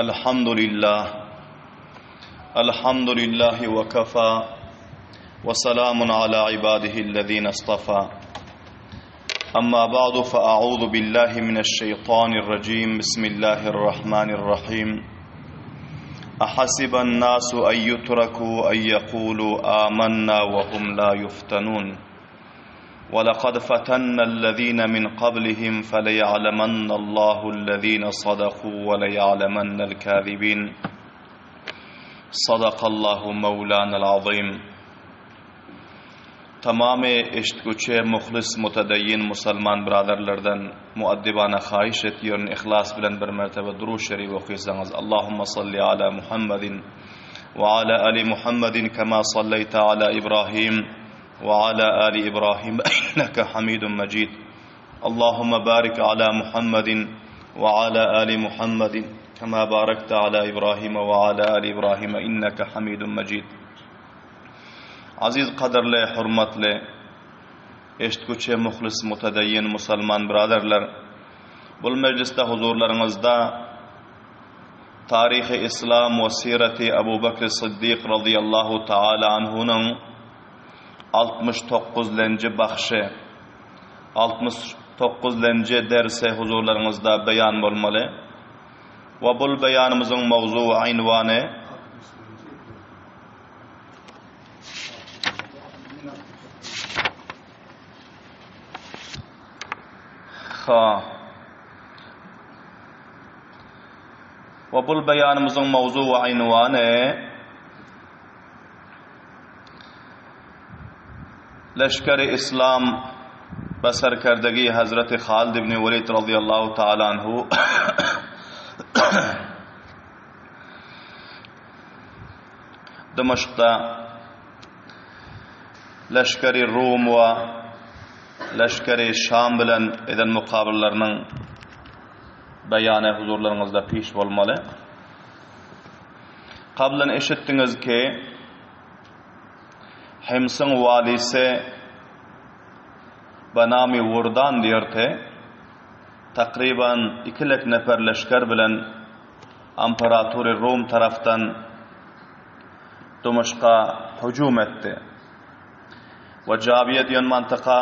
الحمد لله الحمد لله وكفى وسلام على عباده الذين اصطفى أما بعد فأعوذ بالله من الشيطان الرجيم بسم الله الرحمن الرحيم أحسب الناس أن يتركوا أن يقولوا آمنا وهم لا يفتنون ولقد فتنا الذين من قبلهم فليعلمن الله الذين صدقوا وليعلمن الكاذبين صدق الله مولانا العظيم Tamamy eşitgüçi muhlis mutedeyyin musalman braderlerden muaddibana haýyş etýärin ihlas bilen bir mertebe Durud Şerif okysaňyz Allahumma salli ala Muhammedin we ala ali Muhammedin kema salleýte ala Ibrahim we ala ali Ibrahim inneke Hamidun Mejid Allahumma barik ala Muhammedin we ala ali Muhammedin kema barakte ala Ibrahim we ala ali Ibrahim inneke Hamidun Mejid Aziz gadyrly hormatly eşitgüçi muhlis mutedeyyin musalman braderler bul mejlisde huzurlaryňyzda Taryhy Islam we Sireti Abu Bekri Siddik razyýallahu taala anhunyň 69 lenji bahşy 69 lenji dersi huzurlaryňyzda beýan bolmaly we bul beýanymyzyň mowzugy ynwany Ha. We bul beýanymyzyň mowzu we ynwany Leşgeri Islam be serkerdegi Hazreti Halid ibn Welid radıyallahu taala anhu Dymaşkda leşgeri Rum we leşgeri Şam bilen eden mukabyllarynyň beýany huzurlaryňyzda piş bolmaly. Kablan eşitdiňiz ki, Himsiň walisi Banami Wurdan diýerdi, takryban iki lek nefer leşger bilen Amperatury Rum tarapdan Dymaşka hüjüm etdi we Jabiýe diýen mantyka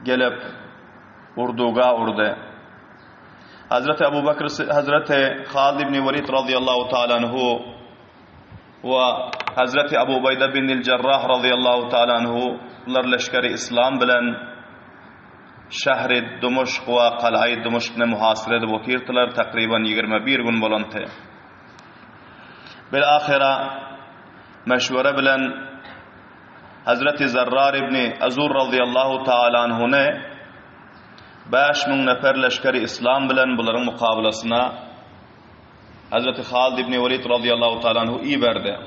gelip urduga urdy. Hazreti Abu Bakr Hazreti Halid ibn Walid radıyallahu taala anhu we Hazreti Abu Ubayda bin el-Jarrah radıyallahu taala anhu bular leşgeri İslam bilen Şähri Dymyşk we Kalaýy Dymyşkny muhasyra edip otyrdylar, takryban 21 gün bolanty. Bil-ahyra meşwere bilen Hazreti Zarrar ibn Azur razyýallahu taala anhuny 5000 nefer leşgeri islam bilen bularyň mukabylasyna Hazreti Halid ibn Welid razyýallahu taala anhu iberdi.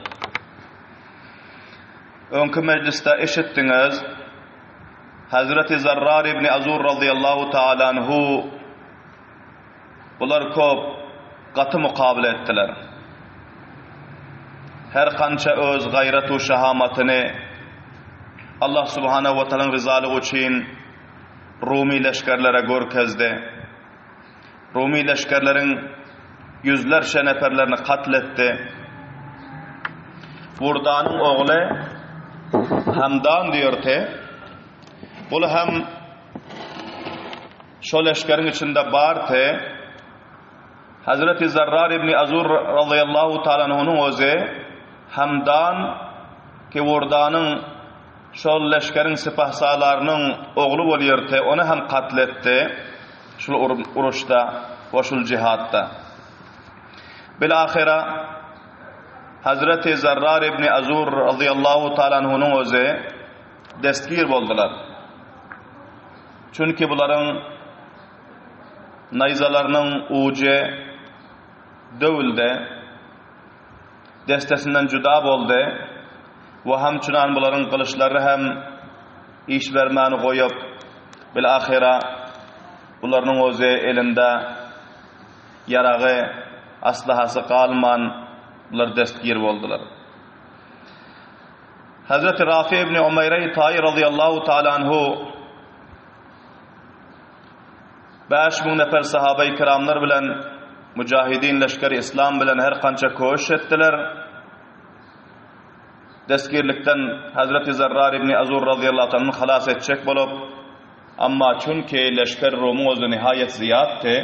Öňki mejlisde eşitdiňiz, Hazreti Zarrar ibn Azur razyýallahu taala anhu bular köp gaty mukabyla etdiler. Her kança öz gaýrat we şahamatyny Allah subhanahu we taalaň ryzalygy üçin Rumy leşgerlere görkezdi. Rumy leşgerleriň ýüzlerçe neperlerini katl etdi. Burdanyň ogly Hamdan diýerdi. Bul hem şo leşgeriň içinde bardy. Hazreti Zarrar ibn Azur radıyallahu taala anhunyň özi Hamdan ki Burdanyň şol leşgeriň sipahsalarynyň ogly bolýardy, ony hem katl etdi. Şul uruşda we şul jihatda. Bil-ahyra Hazreti Zarrar ibn Azur radıyallahu taala anhunyň özi destgir boldular. Çünki bularyň naýzalarynyň ujy döwüldi, destesinden juda boldy we hamçynan bularyň gylyçlary hem iş bermäni goýup, bil-ahyra bularynyň özi elinde ýaragy, aslahasy galman, bular destgir boldular. Hazreti Rafi ibn Umeýre Taýy razyýallahu taala anhu 5000 nefer sahabeý kiramlar bilen. Mujahidin leşgeri Islam bilen her kança köşüş etdiler. Destgirlikden Hazreti Zarrar ibn Azur razyýallahu anhu halas etjek bolup, amma çünki leşger Rumyň özi nihaýet zyýatdy,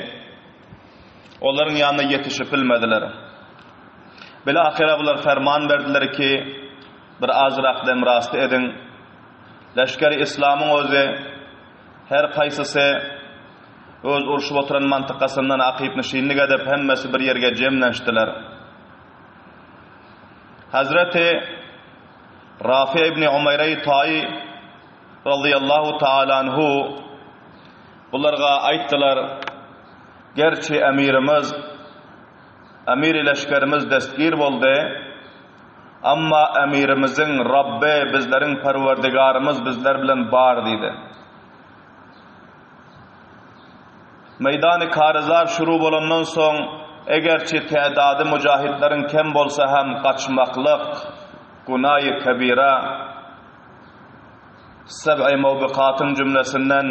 olaryň ýanyna ýetişip bilmediler. Bilahyra bular ferman berdiler ki, bir azrak demrasty ediň. Leşgeri Islamyň özi her kaýsysy öz urşup oturan mantykasyndan akyp-nyşinlik edip, hemmesi bir ýerge jemlenşdiler. Hazreti Rafi ibn Umaýraý Taýy razyýallahu taala anhu bularga aýtdylar, Gerçi emirimiz, emiri leşgerimiz destgir boldy, amma emirimiziň Rabby, bizleriň Perwerdigarymyz bizler bilen bar diýdi. Meýdany Karyzar şuru bolandan soň, egerçi tädady mujahitleriň kem bolsa hem gaçmaklyk günaýy kebira, seb'i mowbikatyň jümlesinden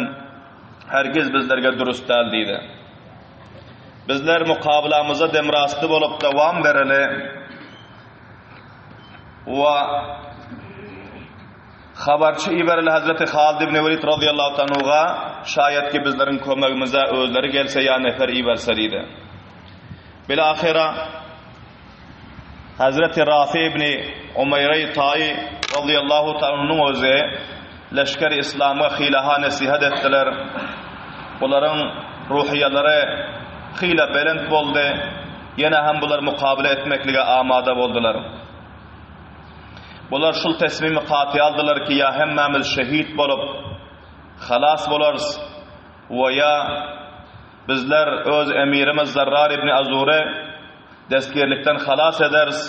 hergiz bizlerge dürüst däl diýdi. Bizler mukabylamyza demrasty bolup dowam bereli we Habarçy ibereli Hazreti Halid ibn Welid razyýallahu tanuga, şaýat ki bizleriň kömegimize özleri gelse ýa nefer iberse diýdi. Bilahyra Hazreti Rafi ibn Umaýraý Taýy razyýallahu tanunyň özi leşger Islamga hylaha nesihat etdiler. Bularyň ruhyýalary hyla belent boldy. Ýene hem bular mukabele etmeklige amada boldular. Bular şul teslimi katy aldylar ki, ýa hemmämiz şehit bolup, halas bolarys, we ýa bizler öz emirimiz Zarrar ibn Azury destgirlikden halas ederis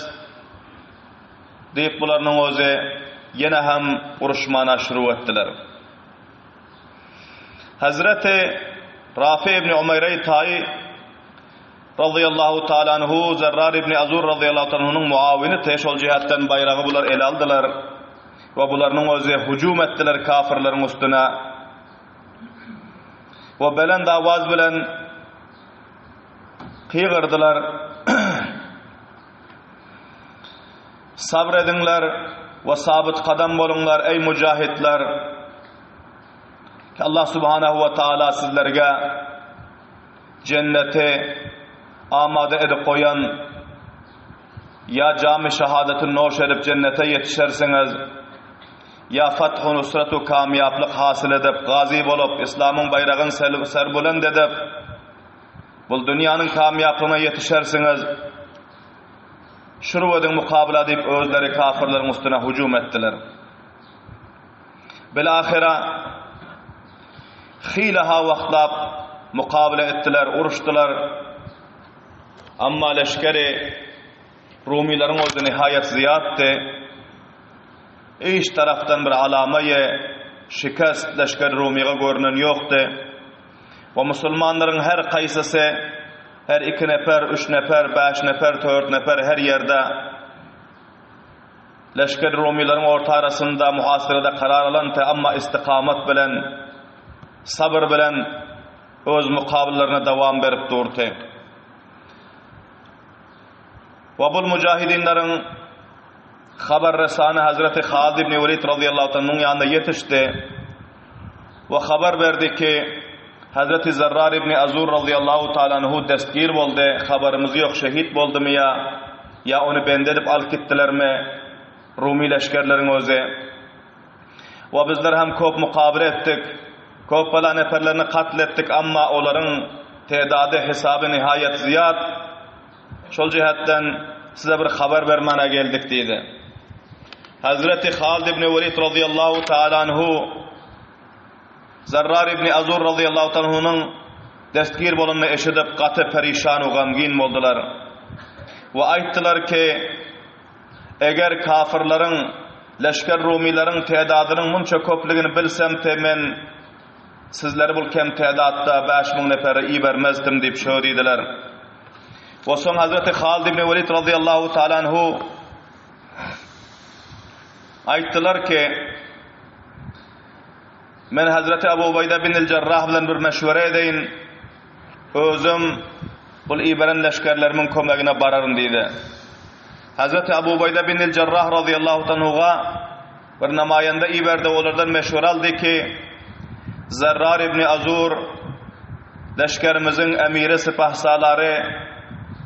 diýip bularynyň özi ýene hem uruşmana şuru etdiler. Hazreti Rafi ibn Umaýraý Taýy Razyýallahu taala anhu Zerrar ibn Azur razyýallahu taala anhunyň muawinidi. Şol jihetden baýragy bular ele aldylar we bularynyň özi hüjüm etdiler kafirleriň üstüne. We belent awaz bilen gygyrdylar. Sabr ediňler we sabyt kadam boluňlar eý mujahidler. Allah subhanahu wa taala sizlerge Jenneti amada edip goýan ýa jamy şahadaty noş edip jennete ýetişersiňiz, ýa fath-u nusrat-u kamýaplyk hasyl edip, gazy bolup, yslamyň baýragyn serbulend edip, bul dünýäniň kamýaplygyna ýetişersiňiz. Şuruw ediň mukabyla diýip özleri kafirleriň üstüne hüjüm etdiler. Bilahyra Hyla-ha wagtlap mukabele etdiler, uruşdylar. Amma leşgeri rumylaryň özi nihaýat zyýatdy. Iş tarapdan bir alamaýy şikest leşgeri rumyga görnen ýokdy. We musulmanlaryň her kaýsysy her iki neper, üç neper, bäş neper, tört neper her ýerde Leşger rumylaryň orta arasynda muhasyrada karar alan te amma istikamat bilen, sabyr bilen öz mukabyllaryna dowam berip durdy. We bul mujahidinleriň habar resany Hazreti Halid ibn Welid razyýallahu taala ýanyna ýetişdi we habar berdi ki, Hazreti Zarrar ibn Azur razyýallahu taala anhu destgir boldy, habarymyz ýok, şehit boldumy ýa, ýa ony bendi edip alyp gitdilermi, Rumy leşgerleriň özi. We bizler hem köp mukabele etdik, köp bala neperlerini katl etdik, amma olaryň tedady, hesaby nihaýat zyýat. Şol jihetden size bir habar bermäne geldik diýdi. Hazreti Halid ibn Welid razyýallahu taala anhu Zarrar ibn Azur razyýallahu taala anhunyň destgir bolanyny eşidip gaty perişan we gamgyn boldular. We aýtdylar ki, Eger kafirleriň, leşger rumylaryň tedadynyň munça köplügini bilsem te men sizleri bul kem tedatda 5000 neferi ibermezdim diýip şo diýdiler. We soň Hazreti Halid ibn Welid razyýallahu taala anhu aýtdylar ki, Men Hazreti Abu Ubaýda bin el-Jarrah bilen bir meşwere edeýin. Özüm. Bul iberen leşgerlerimiň kömegine bararyn diýdi. Hazreti Abu Ubaýda bin Jarrah razyýallahu anhuga bir namaýanda iberdi, olardan meşwere aldy ki, Zarrar ibn Azur leşgerimiziň emiri sypahsalary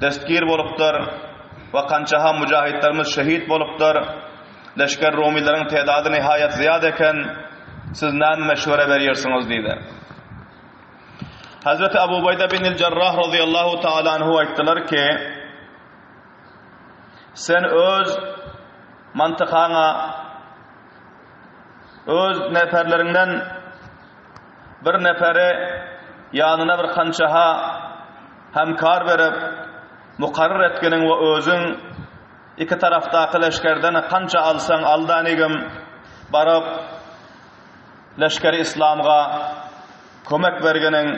destgir bolupdyr we kançaha mujahidlerimiz şehit bolupdyr. Leşger rumylaryň tedady nihaýat zyýat eken, siz näme meşwere berýärsiňiz diýdi. Hazreti Abu Ubaýda bin Jarrah razyýallahu taala anhu aýtdylar ki, Sen öz mantykaňa öz neferleriňden bir neferi ýanyna bir hançaha hemkar berip, mukarrar etginiň we özüň iki tarapdaky leşgerden kança alsaň al danigim, baryp leşgeri islamga kömek berginiň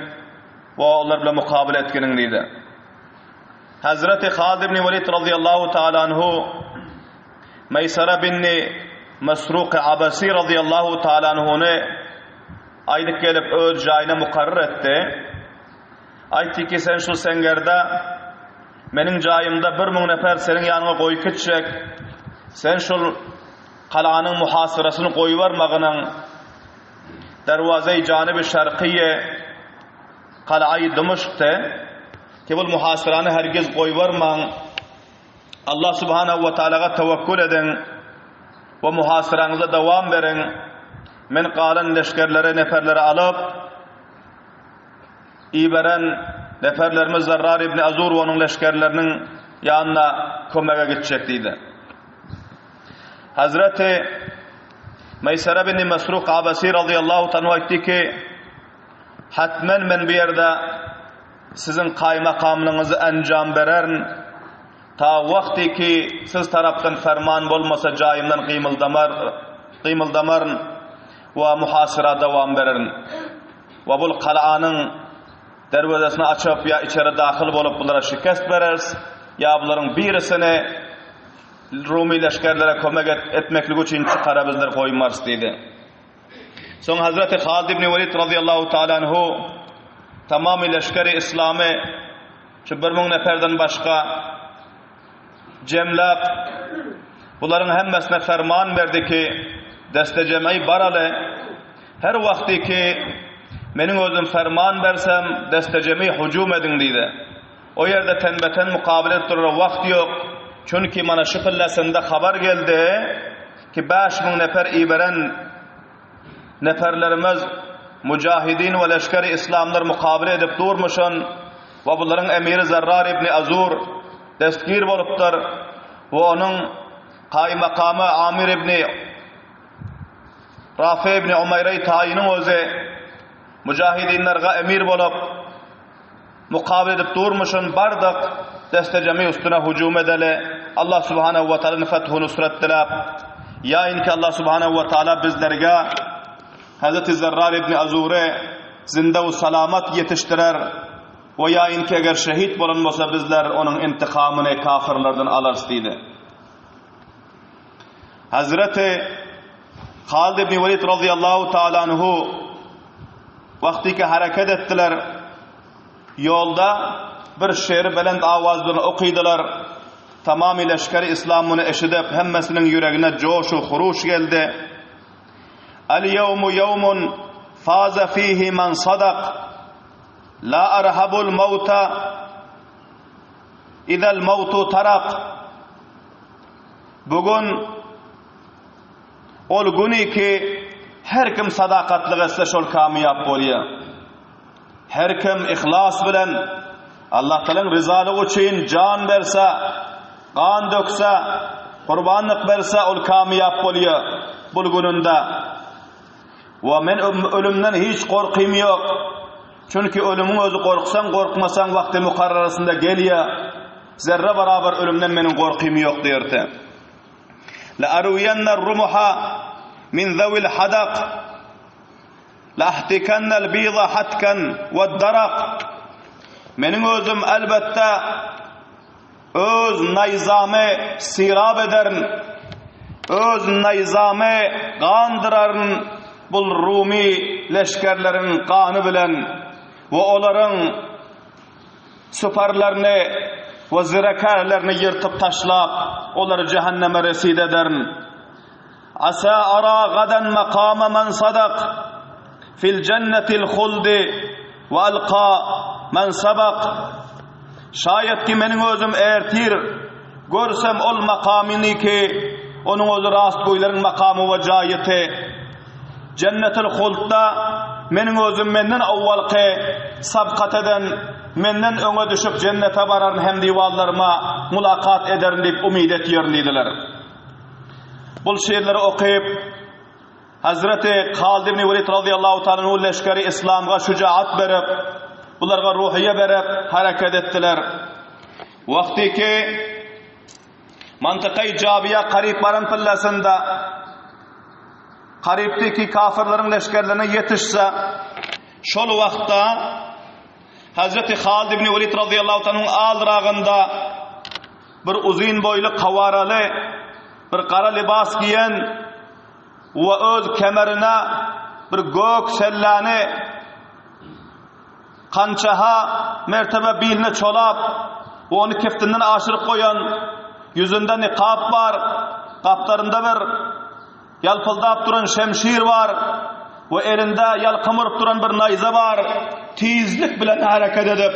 we olar bilen mukabele etginiň diýdi. Hazreti Halid ibn Walid razyýallahu taala anhu Meýsara binni Mesruk Abasi razyýallahu taala anhuny aýdyp gelip öz jaýyna mukarrar etdi. Aýtdy ki sen şu sengerde meniň jaýymda 1000 nefer seniň ýanyňa goýup gitjek. Sen şul galanyň muhasyrasyny goýubermagynyň derwazeý janyby şarkyýe Galaýy Dymaşkda ki bul muhasyrany hergiz goýbermaň. Allah subhanahu we taalaga tewekkül ediň we muhasyraňyza dowam beriň. Men galan leşgerleri, neferleri alyp iberen neferlerimiz Zarrar ibn Azur we onuň leşgerleriniň ýanyna kömege gitjek diýdi. Hazreti Meýsere bin Mesruk Abasi radiyallahu anhu aýtdy ki, Hatmen men bu ýerde siziň kaýmakamlygyňyzy enjam bererin. Ta wagty ki siz tarapdan ferman bolmasa jaýymdan gymyldamar, gymyldamaryn we muhasyra dowam bererin. We bul galanyň derwezesini açyp ýa içeri dahyl bolup bulara şikest bereris, ýa bularyň birisini Rumy leşgerlere kömek etmeklik üçin çykara bizler goýmarys diýdi. Soň Hazreti Halid ibn Welid razyýallahu taala anhu tamamy leşgeri islamy şu 1000 neferden başga jemläp bularyň hemmesine ferman berdi ki deste jem'i baraly her wagty ki meniň özüm ferman bersem deste jem'i hüjüm ediň diýdi. O ýerde tenbeten mukabele edip durara wagt ýok. Çünki mana şu pillesinde habar geldi. Ki 5000 nefer iberen neferlerimiz mujahidin we leşgeri islamlar mukabele edip durmuşyn we bularyň emiri Zarrar ibn Azur destgir bolupdyr we onuň kaýmakamy Amir ibn Rafi ibn Umaýraý Taýynyň özi mujahidinlerge emir bolup Mukabyl edip durmuşyn bardyk, deste-jemi üstüne hüjüm edeli, Allah subhanehu we taaladan fethu nusret diläp, ýa inki Allah subhanehu we taala bizlerge Hazreti Zerrar ibn Azury zinde we salamat ýetişdirer we ýa inki eger şehit bolan bolsa bizler onuň intikamyny kafirlerden alarys diýdi. Hazreti Halid ibn Welid radiyallahu taala anhu wagtyky hereket etdiler. Ýolda bir şeri belent awaz bilen okydylar. Tamamy leşgeri islam muny eşidip, hemmesiniň ýüregine joşu huruş geldi. Al ýewmu ýewmun faza fihi man sadak. La arhabul mauta idal mautu tarak. Bugün ol güni ki her kim sadakatlyk etse şol kamyýap bolýar. Her kim yhlas bilen Allah Tagalaň ryzalygy üçin jan berse, gan dökse, gurbanlyk berse ol kamyýap bolýar bul gününde. We men ölümden hiç gorkym ýok. Çünki ölümiň özi gorksaň gorkmasaň wagty mukarrarasynda gelýär. Zerre barabar ölümden meniň gorkym ýok diýerdi. La aruyanna rumuha min zawil hadak La ahtikannal biza hatkan wad-darak Meniň özüm elbetde öz naýzamy sirap ederin, öz naýzamy gandyraryn bul rumy leşgerleriň gany bilen we olaryň. Syparlaryny we zirekärlerini ýyrtyp taşlap, olary jähenneme resid ederin. Asa ara gadan makama men sadak fil jennetil huldi we alka men sabak. Şaýat ki meniň özüm ertir görsem ol makamyny ki, onuň özi rastgöýleriň makamy we jaýyty. Jennetil Hultda meniň özüm menden owalky sabkat eden, menden öňe düşüp jennete bararyn hem diwallaryma mulakat ederin diýip umyt etýärin diýdiler. Bul şygrlary okyp, Hazreti Halid ibn Welid razyýallahu taala anhu leşgeri islamga şujaat berip, bularga ruhiýe berip hereket etdiler. Wagty ki Mantykaý Jabyýa garyp baran pyllasynda garypdy ki kafirleriň leşgerlerine ýetişse, şol wagtda Hazreti Halid ibn Welid razyýallahu taala alragynda bir uzyn boýly kawaraly bir gara libas giýen we öz kemerine bir gök selläni Kança-ha mertebe biline çolap we ony keftinden aşyryp goýan, ýüzünde nikap bar, gapdarynda bir ýalpyldap duran şemşir bar we elinde ýalkym urup duran bir naýza bar, tizlik bilen hereket edip,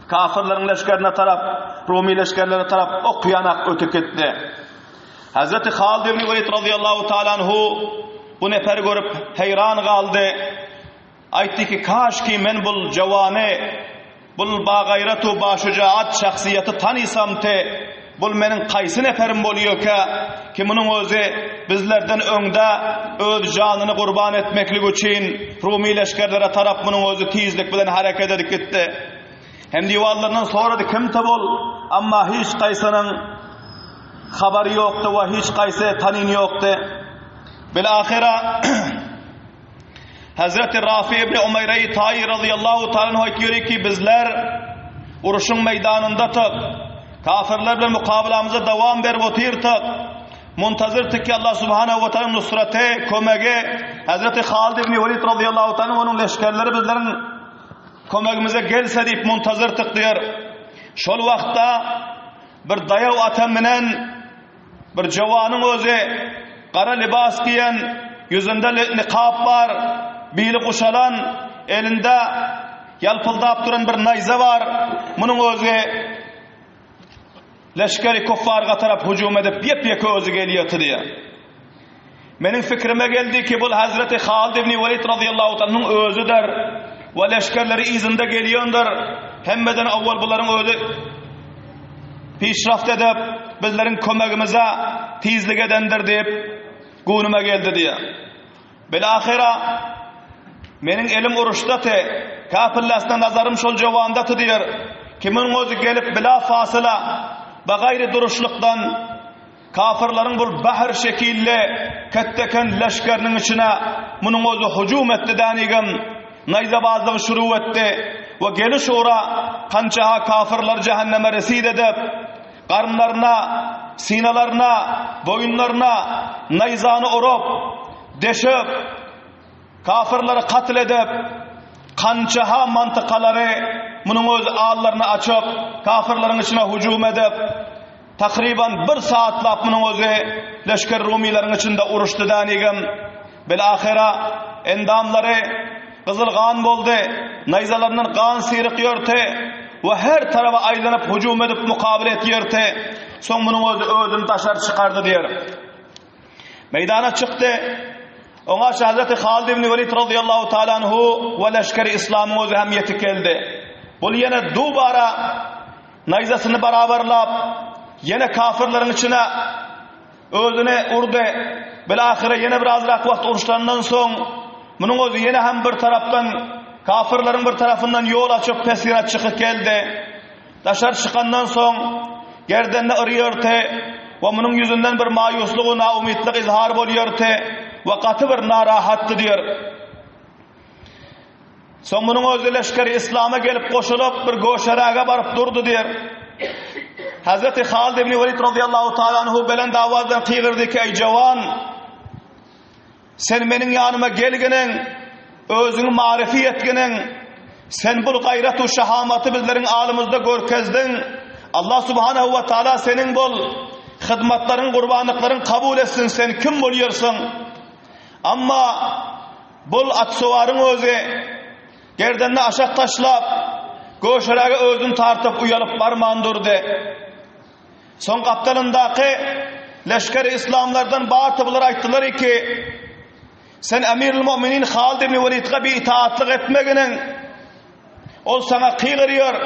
kafirleriň leşgerine tarap, rumy leşgerlerine tarap ok ýanak ötüp gitdi. Hazreti Halid ibn Welid razyýallahu taala anhu bu neperi görüp heýran galdy. Aýtdy ki, Kaşki men bul jawany, bul bagaýrat-u başujaat şahsyýeti tanysamty, bul meniň kaýsy neperim bolýoka, ki munuň özi bizlerden öňde öz janyny gurban etmeklik üçin rumy leşgerlere tarap munuň özi tizlik bilen hereket edip gitdi. Hem diwallaryndan sorady, Kimti bul? Amma hiç kaýsynyň habary ýokdy we hiç kaýsy tanyn ýokdy. Bil-ahyra Hazreti Rafi ibn Umeýreýi Taýy razyýallahu taala anhu aýtýar ki, bizler uruşyň meýdanyndadyk. Kafirler bilen mukabelamyza dowam berip otyrdyk. Muntazirdik ki Allah subhanahu we taala nusraty, kömegi Hazreti Halid ibn Welid razyýallahu taala onuň leşgerleri bizleriň kömegimize gelse diýip muntazirdik diýer. Şol wagtda bir daýaw ata minen Bir jowanyň özi gara libas geýen, ýüzünde nikap bar, bili guşalan, elinde ýalpyldap duran bir naýza bar. Munuň özi leşgeri kuffarga tarap hüjüm edip, ýep-ýeke özi gelýärdi diýýär. Meniň fikrime geldi ki, bul Hazreti Halid ibn Welid razyýallahu taala anhuň özüdir we leşgerleri yzynda gelýändir. Hemmeden owwal bularyň özi pişraft edip, bizleriň kömegimize tizlik edendir diýip, göwnüme geldi diýýär. Bilahyra meniň elim uruşdady, käpilläsine nazarym şol jowandady diýer. Kimiň özi gelip bila fasyla, bagaýry duruşlykdan Kafyrlaryň bul bahr şekilli ketdeken leşgeriniň içine munuň özi hüjüm etdi dänigem, naýzabazlygy şuruw etdi we geliş ugra kança-ha kafyrlary jähenneme resid edip, garynlaryna, synalaryna, boýunlaryna naýzany urup, deşip, Kafyrlary katl edip, kança-ha mantykalary munuň özi allaryny açyp, kafyrlaryň içine hüjüm edip, takryban bir saatlap munuň özi leşger rumylaryň içinde uruşdy dänigem, bil-ahyra endamlary gyzyl gan boldy, naýzalaryndan gan syryk ýörti we her taraba aýlanyp hüjüm edip mukabyl etýärti, soň munuň özi özüni daşary çykardy diýer. Meýdana çykdy. Oňa Hazreti Halid ibn Welid radıyallahu taala anhu we leşgeri İslamyň özi hem ýetip geldi. Bul ýene dubara naýzasyny barabarlap, ýene kafirleriň içine özüni urdy. Bilahyra ýene birazrak wagt uruşlandan soň, munuň özi ýene hem bir tarapdan kafirleriň bir tarapyndan ýol açyp pesine çykyp geldi. Daşary çykandan soň, gerdenine yrýardy we munuň ýüzünden bir maýuslyk we naumytlyk izhar bolýardy we gaty bir narahatdy diýer. Soň munuň özi leşgeri islama gelip goşulyp, bir göşeräge baryp durdy diýer. Hazreti Halid ibn Welid radiyallahu taala anhu belent awaz bilen gygyrdy ki, Eý jawan! Sen meniň ýanyma gelginiň, özüňi maryfy etginiň. Sen bul gaýrat-u şahamaty bizleriň alymyzda görkezdiň. Allah subhanahu we taala seniň bul hyzmatlaryň, gurbanlyklaryň kabul etsin, sen kim bolýarsyň? Amma bul atsowaryň özi gerdenini aşak taşlap, göşeräge özüni tartyp uýalyp barman durdy. Soň gapdalyndaky leşgeri yslamlardan batybylar aýtdylar ki, Sen Emirül Mu'minin Halid ibn Welidge bir itaatlyk etmeginiň, ol saňa kygyrýar,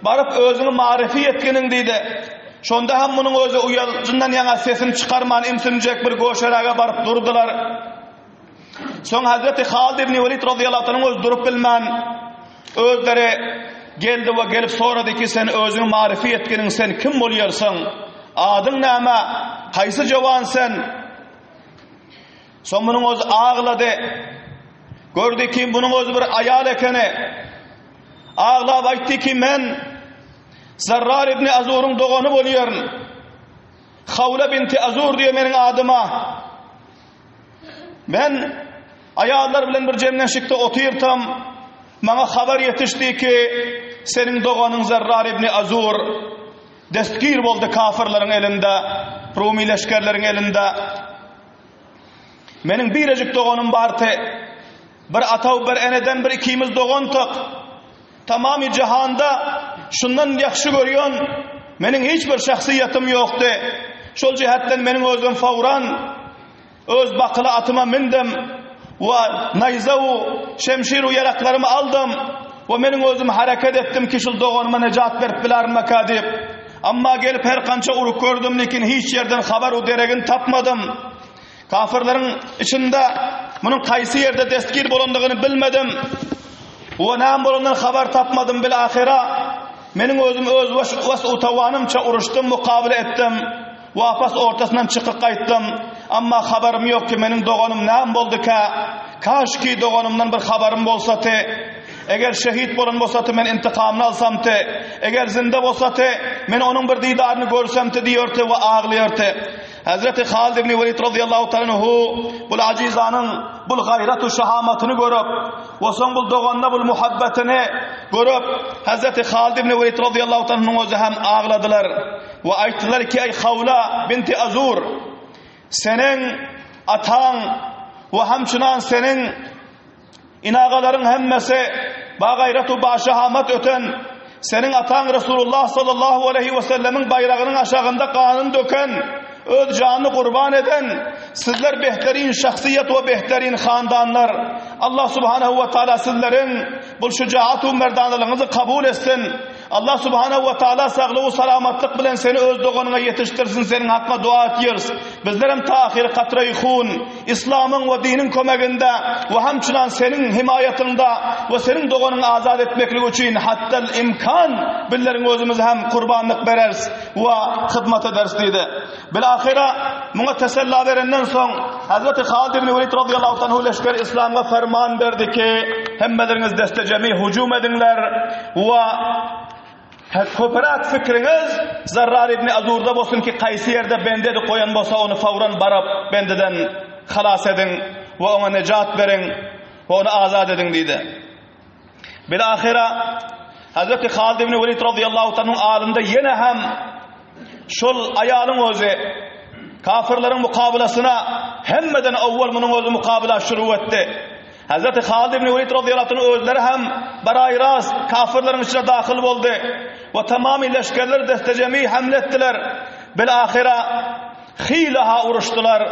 baryp özüňi maryfy etginiň diýdi. Şonda hem munuň özi uýaljyndan ýaňa sesini çykarman imsinjek bir göşeräge baryp durdular. Soň Hazreti Halid ibn Welid radıyallahu anhuň özi durup bilmän, özleri geldi we gelip sorady ki, sen özüňi maryfy etginiň, sen kim bolýarsyň? Adyň näme? Haýsy jowan sen? Soň munuň özi aglady. Gördi ki, munuň özi bir aýal ekeni. Aglap aýtdy ki, men Zarrar ibn Azuryň dogany bolýaryn. Hawla binti Azur diýe meniň adyma. Men aýallar bilen bir jemlenşikde otyrtam, maňa habar ýetişdi ki, seniň doganyň Zarrar ibn Azur destgir boldy kafirleriň elinde, Rumi leşgerleriň elinde. Meniň birejik doganym bardy. Bir ataw bir eneden bir ikimiz dogandyk. Tamamy jahanda şundan ýagşy görýän meniň hiç bir şahsyýetim ýokdy. Şol jihetden meniň özüm fawran öz bakyly atyma mindim we naýza u şemşir u ýaraklarymy aldym we meniň özüm hereket etdim ki şul doganyma nejat berip bilermeka diýip. Amma gelip her kança urup gördüm, lekin hiç ýerden habar u deregini tapmadym. Kafirleriň içinde munuň kaýsy ýerde destgir bolandygyny bilmedim. We näme bolandan habar tapmadym bil ahyra. Meniň özüm öz was u tawanymça uruşdym, mukabele etdim. Wapas ortasyndan çykyp gaýtdym. Amma habarym ýok ki meniň doganym näme boldy-kä? Kaşki doganymdan bir habarym bolsady. Eger şehit bolan bolsady men intikamyny alsamdy. Eger zinde bolsady men onuň bir didaryny görsemdi diýerdi we aglaýardy. Hezreti Halid ibn Welid radiyallahu ta'ala anhu bul ajizanyň bul gaýrat we şahamatyny görüp we soň bul doganyna bul muhabbetini görüp Hezreti Halid ibn Welid radiyallahu ta'ala anhuň özi hem agladylar we aýtdylar ki eý Hawla binti Azur seniň ataň we hemçinan seniň Inagalaryň hemmesi bagaýrat we başahamat öten, seniň ataň Resulullah sallallahu aleýhi we sellemiň baýragynyň aşagynda ganyny döken, öz janyny gurban eden, sizler behterin şahsyýet we behterin handanlar. Allah subhanahu we taala sizleriň bul şujaat we merdanalygyňyzy kabul etsin. Allah subhanahu we taala saglyk we salamatlyk bilen seni öz doganyňa ýetişdirsin, seniň hakyňa dua etýäris. Bizlerem ta ahyry katraýy hun Islamyň we diniň kömeginde we hamçynan seniň himaýatyňda we seniň doganyňy azat etmeklik üçin hattal imkan bizleriň özümizi hem kurbanlyk bereris we hyzmat ederis diýdi. Bilahyra muňa tesella berenden soň Hazreti Halid ibn Welid radıyallahu anhu leşger İslam'a ferman berdi ki hemmeleriňiz destejemi hücum ediňler we köpräk fikriňiz Zarrar ibn Azurda bolsun ki kaýsy ýerde bende edip goýan bolsa ony fawran baryp bendeden halas ediň we oňa nejat beriň we ony azat ediň diýdi. Bilahyra Hazreti Halid ibn Welid radıyallahu anhuň alynda ýene hem şol aýalyň özi kafirleriň mukabylasyna hemmeden owwal munuň özi mukabyla şuru etdi. Hazreti Halid ibn Welid radıyallahu anh özleri hem baraýras kafirleriň içine dahyl boldy we tamamy leşgerler destejemi hamle etdiler. Bilahyra hilaha uruşdylar.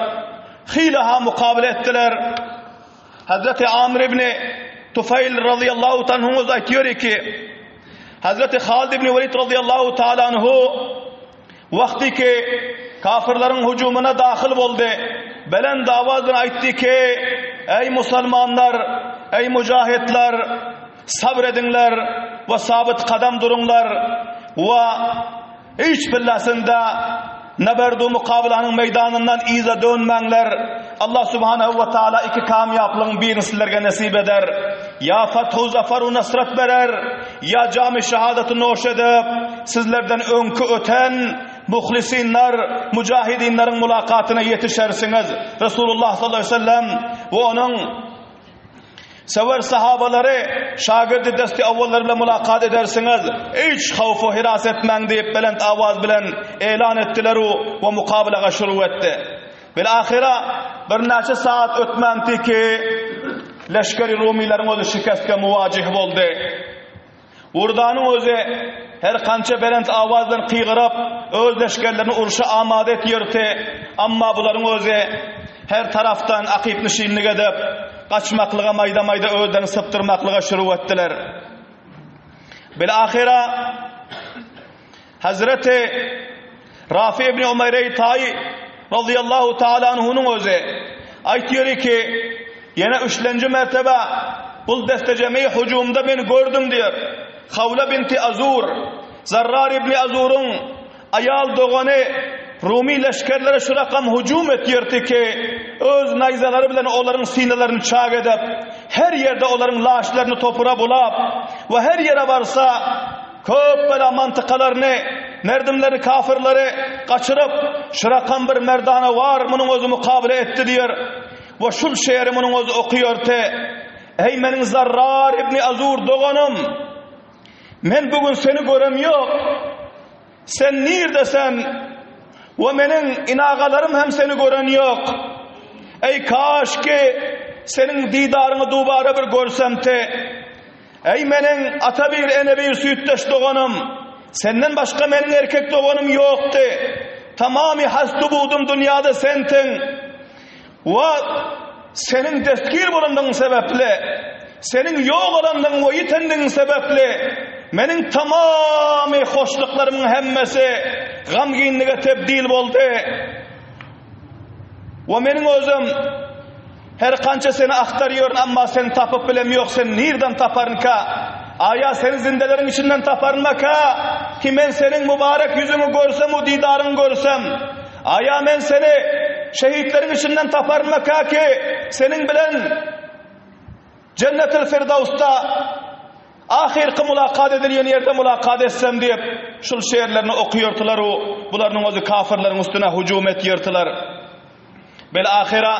Hilaha mukabele etdiler. Hazreti Amr ibn Tufail radıyallahu anhuň özi aýtýar ki, Hazreti Halid ibn Welid radıyallahu taala anhu wagty ki kafirleriň hüjümine dahyl boldy. Belent awaz bilen aýtdy ki, Eý musulmanlar, eý mujahidler, sabr ediňler we sabyt kadam duruňlar we Hiç billasynda Neberdu mukabylanyň meýdanyndan yza dönmäňler. Allah subhanahu we taala iki kamýaplygyň birini sizlerge nesip eder. Ýa fathu zafaru nasrat berer, ýa jamy şahadaty noş edip, sizlerden öňki öten muhlisinler, mujahidinleriň mulakatyna ýetişersiňiz. Resulullah sallallahu aleyhi ve sellem we onuň. Söwer sahabalary, şagirdi desti awwallar bilen mulakat edersiňiz, hiç howf-u hiras etmäň diýip belent awaz bilen elan etdiler-u we mukabalaga şuruw etdi. Bilahyra birnäçe sagat ötmänti ki, leşgeri rumylaryň özi şikestge muwajih boldy. Wurdanyň özi her kança belent awaz bilen gygyryp, öz leşgerlerini urşa amada etýärdi, amma bularyň özi her tarapdan akyp-nyşinlik edip, gaçmaklyga maýda-maýda özlerini sypdyrmaklyga şuruw etdiler. Bilahyra Hazreti Rafi ibn Umeýre Taýy razyýallahu taala anhunyň özi aýtýar ki, ýene üçlenji mertebe bul destejemi hujumda men gördüm diýer. Hawla binti Azur, Zarrar ibn Azuryň aýal dogany Rumi leşgerlere şu rakam hujum etýärdi ki, öz naýzalary bilen olaryň synalaryny çak edip, her ýerde olaryň laşlaryny topura bulap we her ýere barsa Köp bela mantykalaryny, merdimleri, kafirleri gaçyryp, şu rakam bir merdana bar, munuň özi mukabele etdi diýer. We şul şeýeri munuň özi okyýarty. Eý meniň Zarrar ibni Azur doganym! Men bu gün seni görem ýok. Sen nirde sen? We meniň inagalarym hem seni gören ýok. Eý kaşki seniň didaryňy dubara bir görsemti. Eý meniň ata bir, ene bir süýtdeş doganym! Senden başga meniň erkek doganym ýokdy. Tamamy hastu-budum dünýäde sensiň. We seniň destgir bolandygyň sebäpli, seniň ýogalandygyň we ýitendigiň sebäpli, meniň tamamy hoşluklarymyň hemmesi gamginlige tebdil boldy. We meniň özüm her kança seni agtarýaryn, amma seni tapyp bilem ýok, seni nirden taparynka? Aýa seni zindeleriň içinden taparynmaka? Ki men seniň mübarek ýüzüňi görsem we didaryňy görsem. Aýa men seni şehitleriň içinden taparynmaka ki seniň bilen Jennetil Firdawsda ahyrky mulakat edilýän ýerde mulakat etsem diýip, şul şeýerlerini okyýardylar u bularynyň özi kafirleriň üstüne hujum etýärdiler. Bil ahyra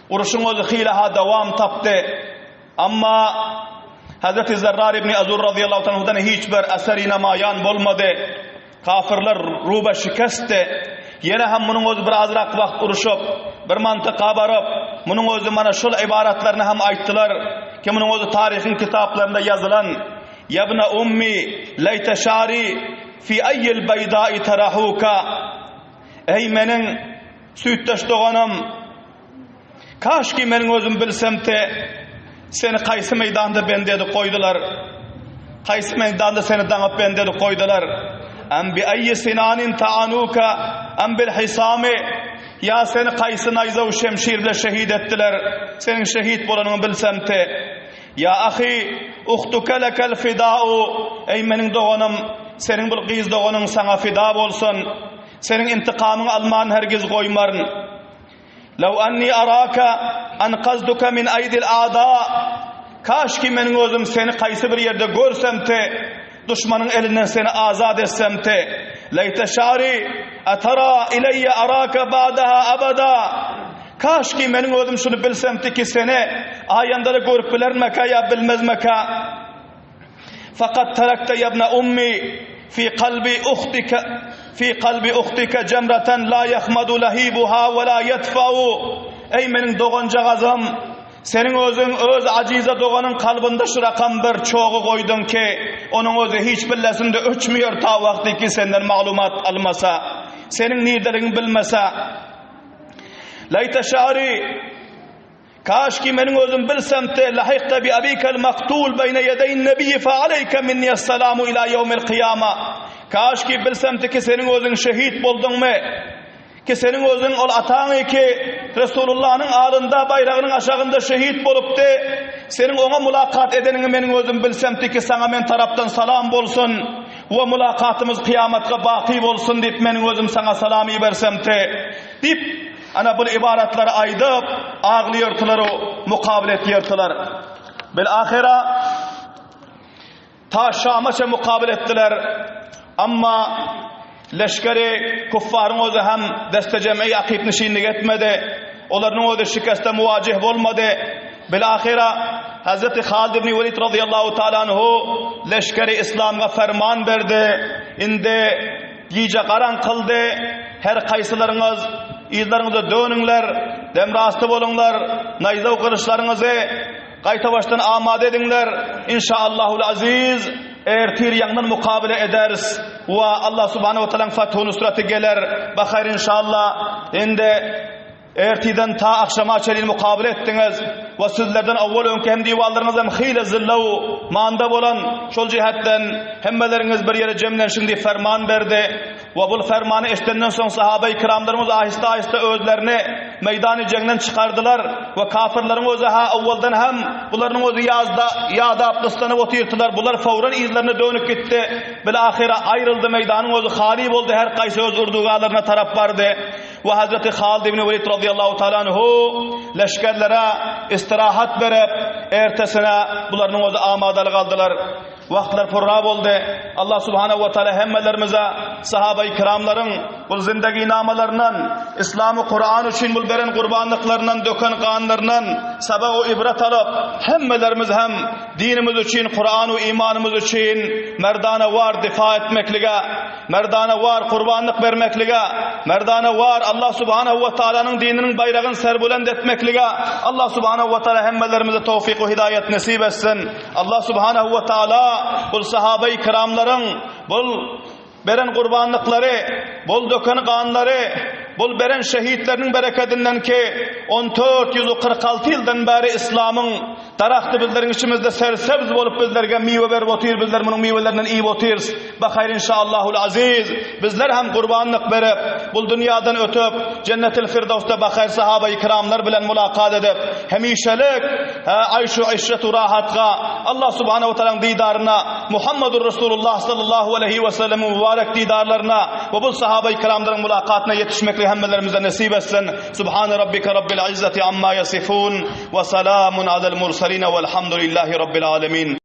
uruşyň özi hylaha dowam tapdy. Amma Hazreti Zerrar ibn Azur razyýallahu anhudan hiç bir eseri namaýan bolmady. Kafirler ruba şikestdi. Ýene hem munuň özi bir azrak wagt uruşyp, bir mantyka baryp, munuň özi mana şol ybaratlaryny hem aýtdylar, ki munuň özi taryhyň kitaplarynda ýazylan, Ýabna ummi, leýte şari, fi aýýil beýdai tarahuka, Eý meniň süýtdeş doganym, Kaşki meniň özüm bilsemte, seni kaýsy meýdanda bendi edip goýdular? Kaýsy meýdanda seni daňyp bendi edip goýdular? Am bi aýyi sinanin ta'anuka am bil hisami Ýa seni kaýsy naýza we şemşir bilen şehit etdiler? Seniň şehit bolanyňy bilsemte. Ýa ahy, uhtuka lekel fidau Eý meniň doganym, seniň bul gyz doganyň saňa fida bolsun. Seniň intikamyňy alman hergiz goýmaryn. Law anni araka anqaztuka min aýdil a'da Kaşki meniň özüm seni kaýsy bir ýerde görsemte, duşmanyň elinden seni azat etsemte. Leýte şari atara ileýe araka ba'daha abada Kaşki meniň özüm şuny bilsemti ki seni aýanda-da görüp bilermeka ýa bilmezmeka. Fakat terekte yebne ummi fi kalbi uhtike fi kalbi uhtike cemreten la yahmadu lahibuha ve la yetfa'u Eý meniň doganjagazym seniň özüň öz ajize doganyň kalbynda şu rakam bir çogy goýduň ki onuň özi hiç billesinde öçmeýär ta wagty ki senden maglumat almasa seniň nirdeligiňi bilmese Leýte şari Kaşki meniň özüm bilsemte lahikte bi abikel maktul beýne ýedeýin nebiyyi fe aleyke minniýessalamu ila ýewmil kyýama. Kaşki bilsemte ki seniň özüň şehit bolduňmy? Ki seniň özüň ol ataňy ki Resulullanyň alynda baýragynyň aşagynda şehit bolupdy. Seniň oňa mulakat edeniňi meniň özüm bilsemti ki saňa men tarapdan salam bolsun we mulakatymyz kyýamatga baky bolsun diýip meniň özüm saňa salam ibersemte diýip Ana bul ybaratlary aýdyp, aglaýardylar-u, mukabyl etýärdiler. Bil-ahyra ta Şamaça mukabyl etdiler. Amma leşgeri kuffaryň özi hem deste-jem'i akyp-nyşinlik etmedi. Olarynyň özi şikeste muwajih bolmady. Bil-ahyra. Hazreti Halid ibn Welid radıyallahu taala anhu leşgeri İslamga ferman berdi. Indi gije garaňkyldy. Her kaýsylaryňyz yzlaryňyza dönüňler, demrasty boluňlar, naýza gylyçlaryňyzy gaýtabaşdan amada ediňler. Inşaallahul aziz ertir ýaňdan mukabele ederis we Allah subhanahu wa taalaň fathu nusraty geler. Bahaýr inşallah. Indi Ertirden ta agşama çenli mukabele etdiňiz we sizlerden owwal öňki hem diwallaryňyz hem hile zilla-u manda bolan şol jihetden hemmeleriňiz bir ýere jemlenşiň diýip ferman berdi we bul fermany eşidenden soň sahabeýi kiramlarymyz ahysta-ahysta özlerini meýdany jeňden çykardylar we kafirleriň özi ha owwaldan hem bularynyň özi ýazda ýadap gyslanyp otyrdylar bular fowran yzlaryna dönüp gitdi bil-ahyra aýryldy meýdanyň özi haly boldy her gaýsy öz urdugalaryna tarap bardy. We Hazreti Halid ibn Welid radıyallahu taala anhu leşgerlere istirahat berip, ertesine bularyň özi amadalyk aldylar. Wagtlar purra boldy. Allah subhanahu we taala hemmelerimize sahabeyi kiramlaryň bu zindagi namalaryndan, İslamy Kur'an üçin bul beren gurbanlyklaryndan, döken ganlaryndan sabak we ibret alyp, hemmelerimiz hem dinimiz üçin, Kur'an we imanymyz üçin merdana war difa etmeklige Merdana war gurbanlyk bermeklige, merdana war Allah subhanahu we taalanyň dininiň baýragyny serbulend etmeklige Allah subhanahu we taala hemmelerimize towfik we hidaýat nesip etsin. Allah subhanahu we taala bul sahabeýi kiramlaryň bul beren gurbanlyklary, bul döken ganlary, bul beren şehitleriniň berekedinden ki 1446 ýyldan bäri islamyň Daragty bizleriň içimizde sersebz bolup bizlerge miwe berip otyr bizler munuň miwelerinden iýip otyrys bahaýr inşaallahul aziz bizler hem gurbanlyk berip bul dünýadan ötüp jennetil firdawsda bahaýr sahabaýy kiramlar bilen mulakat edip hemişelik aýşu işretu rahatga Allah subhanahu we taalaň didaryna Muhammedur Rasulullah sallallahu aleýhi we sellemiň mübarek didarlaryna we bul sahabaýy kiramlaryň mulakatyna ýetişmekli hemmelerimize nesip etsin Subhane rabbike rabbil izzati amma ýasifun. Ve selamun alel murseline velhamdülillahi rabbil alemin.